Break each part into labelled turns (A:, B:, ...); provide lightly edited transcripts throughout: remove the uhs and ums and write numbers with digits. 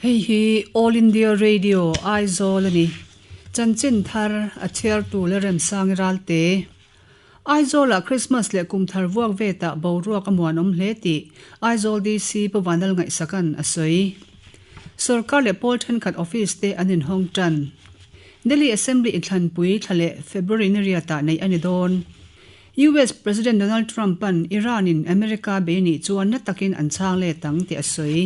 A: Hei hi All India Radio, Aizawl a ni. Chanchin thar a chhiartu le Remsangi Ralte. Aizawlah Christmas leh kum thar vuak vetah boruak a muanawm hle tih Aizawl DC Pu Vanal Ngaihsakan a sawi. Sorkar leh pawl thenkhat office te an inhawng tan. Delhi Assembly inthlanpui thla leh February ni riatah neih a ni dawn. US President Donald Trump-a'n Iran-in America bei nih chuan na takin an chhang let ang tih a sawi.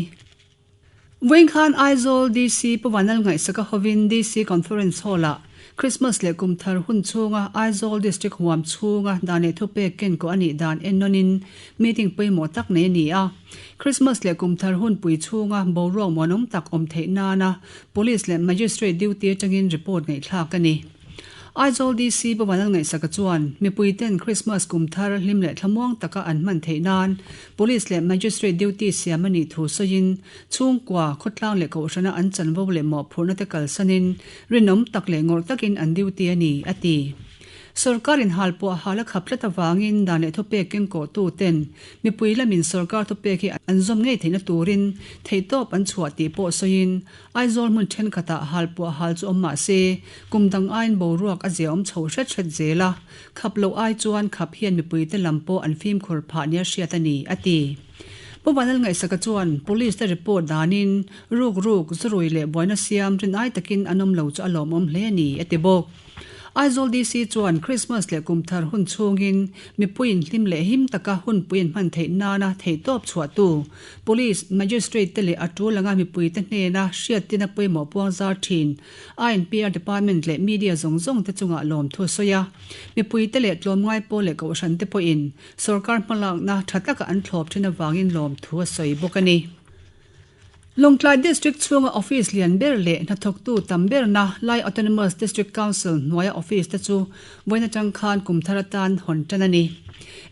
A: Vawiin khan Aizawl DC Pu Vanal Ngaihsaka hovin DC Conference Hall-ah Christmas leh kum thar hun chhunga Aizawl District huam chhunga dan leh thupek ken kawh a nih dan ennawnin meeting pawimawh tak nei a ni a. Christmas leh kum thar hunpui chhunga boruak muanawm tak awm theih nana Police leh Magistrate duty atangin report ngaihthlak a ni. Aizawl DC Pu Vanlalngaihsaka chuan mipuiten Christmas kum thar hlim leh thlamuang taka an hman theih nan Police leh Magistrate duty siam a nih thu sawiin chhungkua, khawtlang leh kohhrana an chanvo leh mawhphurhna te kalsanin rinawm tak leh ngawrh takin an duty a ni, a ti. Sorkarin halpuah hal a khap tlat avangin dan leh thupek kengkawhtu ten mipui lamin sorkar thupek hi an zawm ngei theihna turin theihtawp an chhuah tih pawh sawiin Aizawl hmun thenkhatah halpuah hal chu awm mah se, kum dang aiin boruak a ziaawm chho hret hret zel a, khap loh ai chuan khap hian mipuite lam pawh an fimkhur phah nia hriat a ni, a ti. Pu Vanlalngaihsaka chuan Police te report danin ruk ruk, zurui leh buaina siam rin ai takin an awm lo chu a lawmawm hle a ni, a ti bawk. Aizawl DC chuan Krismas leh kum thar hun chhungin mipuiin hlim leh him taka hunpui an hman theih nana theihtawp chhuahtu Police, Magistrate te leh a tul anga mipuite hnena hriattina pawimawh puang zar thin INPR Department leh Media zawng zawng te chungah lawmthu a sawi a. Mipuite leh tlawmngai pawl leh kohhran te pawhin sawrkar hmalakna tha taka an thlawp thin avangin lawmthu a sawi bawk a ni. Lawngtlai District chhunga office lian ber leh hnathawktu tam berna Lai Autonomous District Council hnuaia office te chu vawiin atang khan kum thar atan hawn tan a ni.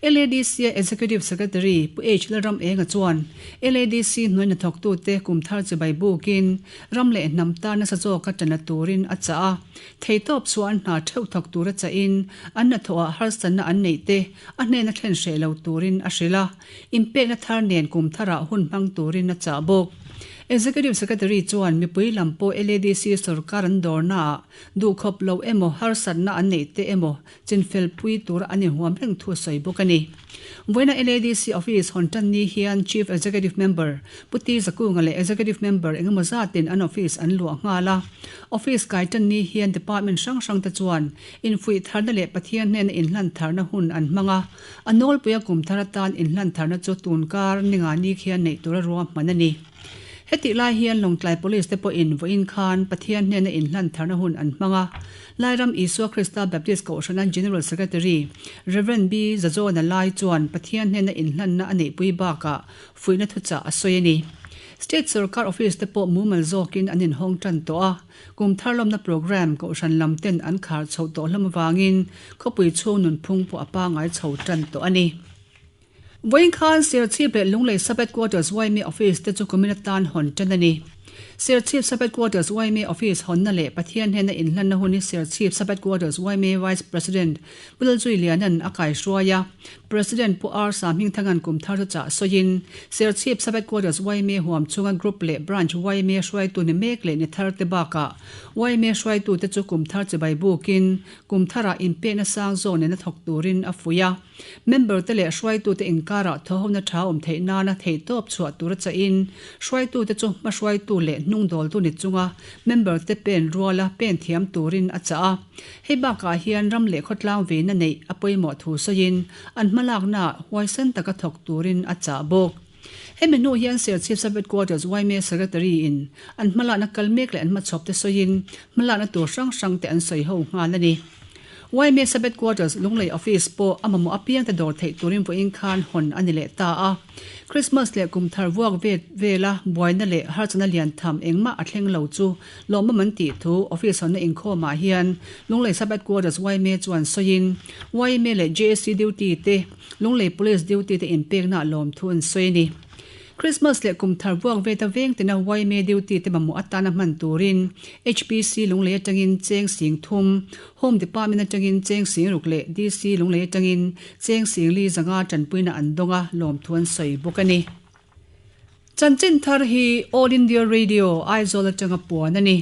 A: LADC-a Executive Secretary Pu H Lalramenga chuan LADC hnuai hnathawktute kum thar chibai bukin ram leh hnam tan nasa zawka tan la turin a chah a. Theihtawp chuan hna theuh thawk tura chahin an hnathawhah harsatna an neih te a hnena thlen hreh lo turin a hrilh a. Inpekna thar nen kum tharah hun hmang turin a chah bawk. Executive Secretary chuan mipui lam pawh LADC sorkar an dawrnaah duhkhawp loh emaw harsatna an neih te emaw chinfel pui tura an inhuam reng thu a sawi bawk a ni. Vawiina LADC office hawn tan ni hian Chief Executive Member Pu T Zakunga leh Executive Member engemaw zatin an office an luah nghal a. Office kai tan ni hian department hrang hrang te chuan infuih tharna leh Pathian hnena inhlan tharna hun an hmang a. A nawlpuia kum thar atan inhlan tharna chu tun kar ninga ni khian neih tura ruahman a ni. Hetih lai hian Lawngtlai Police te pawhin vawiin khan Pathian hnena inhlan tharna hun an hmang a. Lairam Isua Krista Baptist Kohhrana General Secretary Rev. B. Zazawna Lai chuan Pathian hnena inhlanna a neihpui bakah fuihna thuchah a sawi a ni. State sorkar office te pawh mumal zawkin an inhawng tan tawh a. Kum thar lawmna programme Kohhran lam ten an khar chhoh tawh hlawm avangin khawpui chhung nunphung pawh a pangngai chho tan tawh a ni. Vawiin khan Serchhip leh Lunglei Sub Headquarters yma Office te chu kumin atan hawn tan a ni. Serchhip Sub Headquarters yma Office hawnna leh Pathian hnena inhlanna hun hi Serchhip Sub Headquarters yma Vice President Pu Lalzui Lianan a kaihruai a. President Pu R Samhingthanga'n kum thar chu chah sawiin, Serchhip Sub Headquarters yma huam chhunga Group leh Branch yma hruaitu ni mek leh ni thar te bakah yma hruaitute chu kum thar chibai bukin kum tharah inpekna sang zawn nena thawk turin a fuih a. Member te leh hruaitute inkarah thawhona tha awm theih nana theihtawp chhuah tura chahin hruaitute chu hmahruaitu leh hnungdawltu ni chunga member te pen ruala pen thiam turin a chah a. Hei bakah hian ram leh khawtlang veina neih a pawimawh thu sawiin an hmalaknaah huaisen taka thawk turin a chah bawk. Hemi hnu hian Serchhip Sub Headquarters yma Secretary in an hmalakna kal mek leh an hmachhawp te sawiin hmalakna tur hrang hrang te an sawi ho nghal a ni. Yma Sub Headquarters Lunglei Office pawh a mamawh apiang te dawr theih turin vawiin khan hawn a ni leh ta a. Christmas leh kum thar vuak vet vela buaina leh harsatna lian tham engmah a thleng lo chu lawmawm an tih thu Office hawnna inkhawmah hian Lunglei Sub Headquarters yma chuan sawiin yma leh JSC duty te Lunglei Police duty te inpekna lawmthu an sawi a ni. Christmas leh kum thar vuak veta veng tina yma duty te mamawh atana hman turin HPC Lunglei atangin cheng sing thum, Home Department atangin cheng sing ruk leh DC Lunglei atangin cheng sing li zanga tanpuina an dawng a, lawmthu an sawi bawk a ni. Chanchin thar hi All India Radio, Aizawl atanga puan a ni.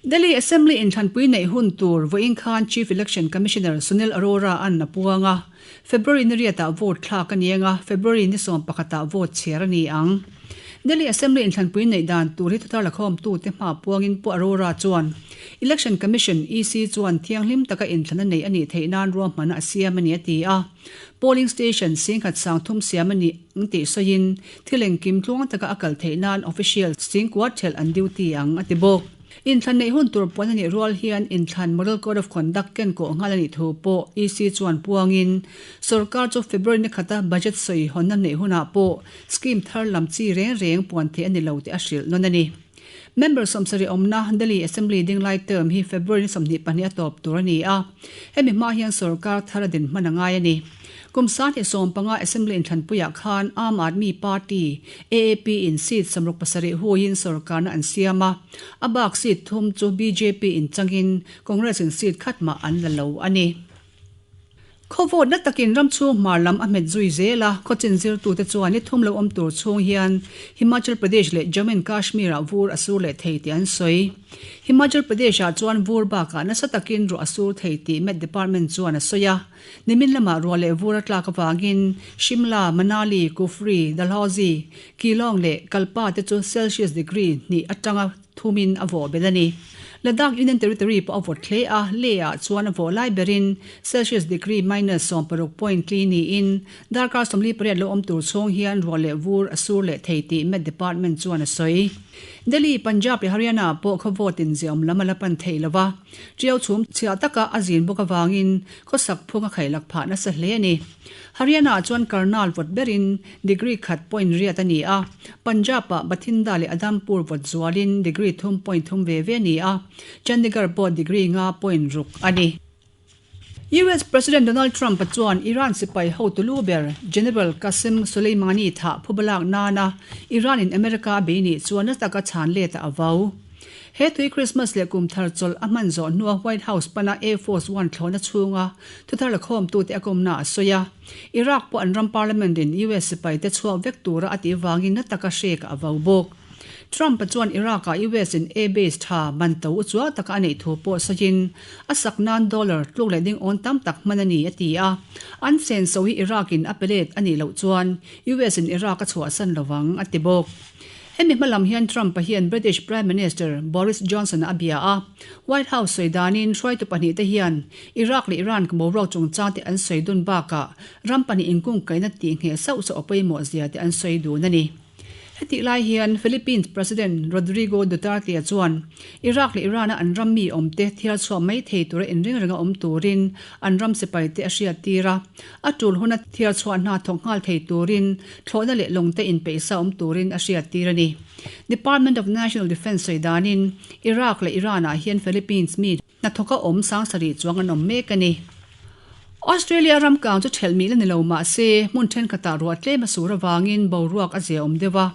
A: Delhi Assembly inthlanpui neih hun tur vawiin khan Chief Election Commissioner Sunil Arora an a puang a. February ni riatah vote thlak a ni ang a, February ni 11 ah vote chhiar a ni ang. Delhi Assembly inthlanpui neih dan tur hi thuthar lakhawmtute hma puangin Pu Arora chuan Election Commission, EC, chuan thianghlim taka inthlan a neih a nih theih nan ruahmanna a siam a ni a ti a. Polling station singkhat sangthum siam a nih ang tih sawiin thil engkim tluang taka a kal theih nan official singkua thelh an duty ang a ti bawk. Inthlan neih hun tur puan a nih rual hian inthlan Model Code of Conduct ken kawh nghal a nih thu pawh EC chuan puangin sorkar chu February ni khata budget sawi hawnna neih hunah pawh scheme thar lam chi reng reng puan theih a ni lo tih a hrilh nawn a ni. Member 70 awmna Delhi Assembly dinglai term hi February ni 22 a tawp tur a ni a, hemi hma hian sorkar thar a din hman a ngai a ni. Kum 2015 Assembly inthlanpuiah khan Aam Aadmi Party, AAP, in seat 67 huiin sorkarna an siam a, a bak seat thum chu bjp in changin Congress in seat khat mah an la lo a ni. Khawvawtna takin ram chhung hmar lam a hmet zui zel a, khawchin zirtute chuan ni thum lo awm tur chhung hian Himachal Pradesh leh Jammu and Kashmir-ah vur a sur leh thei tih an sawi. Himachal Pradesh-ah chuan vur bakah nasa takin ruah a sur thei tih Met Department chuan a sawi a. Nimin lamah ruah leh vur a tlak avangin Shimla, Manali, Kufri, Dalhousie, Keylong leh Kalpa te chu Celsius degree hnih atanga thumin a vawh belh a ni. Ladakh Union Territory pawh a vawt hle a, Leh-ah chuan a vawh lai berin Celsius degree minus 16 point tli niin darkar 48 lo awm tur chhung hian ruah leh vur a sur leh thei tih Met Department chuan a sawi. Delhi, Punjab leh Haryana-ah pawh khaw vawtin ziaawm lam a la pan thei lo va, Ṭiau chhum chhiah taka a zin bawk avangin khawsak phung a khaih lak phah nasa hle a ni. Haryana-ah chuan Karnal vawt berin degree khat point riat a ni a, Punjab-ah Bathinda leh Adampur vawt zualin degree thum point thum ve ve a ni a, Chandigarh pawh degree nga point ruk a ni. US President Donald Trump-a chuan Iran sipai hotu lu ber General Qasem Soleimani thah phubalak nana Iran-in America a bei nih chuan nasa taka chhan let a vau. He tui Christmas leh kum thar chawlh a hman zawh hnua White House pana Air Force One thlawhna chhunga thuthar lakhawmtute a kawmna a sawi a. Iraq pawh an ram parliament in US sipaite chhuak vek tura a tih vangin na taka hrek a vau bawk. Trump-a chuan Iraq-ah US in air base tha man to u chuang taka a neih thu pawh sawiin a sak nan dollar tluk leh ding awn tam tak hman a ni a ti a. An senso hi Iraq in a pe let a nih loh chuan US in Iraq a chhuahsan lovang a ti bawk. Hemi hma lam hian Trump-a hian British Prime Minister Boris Johnson-a a bia a. White House sawi danin hruaitu pahnihte hian Iraq leh Iran boruak chungchangte an sawi dun bakah ram pahnih inkungkaihna tih ngheh sauh sauh a pawimawh zia te an sawi dun a ni. Hetih lai hian Philippines President Rodrigo Duterte-a chuan Iraq leh Iran-a an ram mi awmte thial chhuah mai thei tura inring renga awm turin an ram sipaite a hriattir a. A tul huna thial chhuah hna thawk nghal thei turin thlawhna leh lawngte inpeihsa awm turin a hriattir a ni. Department of National Defence sawi danin Iraq leh Iran-ah hian Philippines mi hnathawka awm sangsarih chuang an awm mek a ni. Australia ram kang chu thelh mih la ni lo mah se, hmun thenkhatah ruah tlem a sur avangin boruak a zia awm deuh a.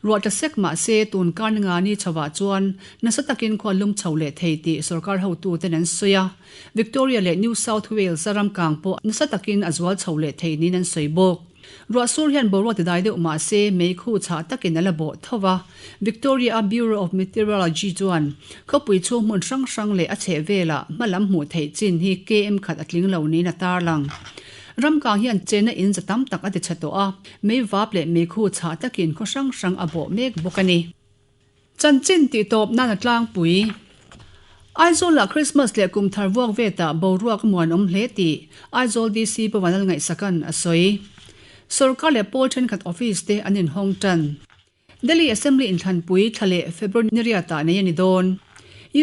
A: Ruah tla sek mah se, tun kar ni nga ni chhovah chuan nasa takin khua lum chho leh thei tih sorkar hotuten an sawi a. Victoria leh New South Wales-a ram kang pawh nasa takin a zual chho leh thei niin an sawi bawk. Ruah sur hian boruak ti dai deuh mah se, meikhu chhah takin a la bawh tho va. Victoria-a Bureau of Meteorology chuan khawpui chhung hmun hrang hrang leh a chheh velah hma lam hmuh theih chin hi km khat a tling lo niin a tarlang. Ram kang hian chenna in za tam tak a ti chhe tawh a, meivap leh meikhu chhah takin khaw hrang hrang a bawh mek bawk a ni. Chanchin tih tawp nan a tlangpui. Aizawl-ah Christmas leh kum thar vuak vetah boruak a muanawm hle tih Aizawl DC Pawanal Ngaihsakan a sawi. Sorkar leh pawl thenkhat office te an inhawng tan. Delhi Assembly inthlanpui thla leh February ni riatah nei a ni dawn.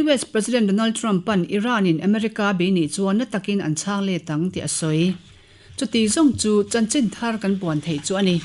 A: US President Donald Trump-a'n Iran-in America a bei nih chuan na takin an chhang let ang tih a sawi. Chuti zawng chu chanchin thar kan puan theih chu a ni.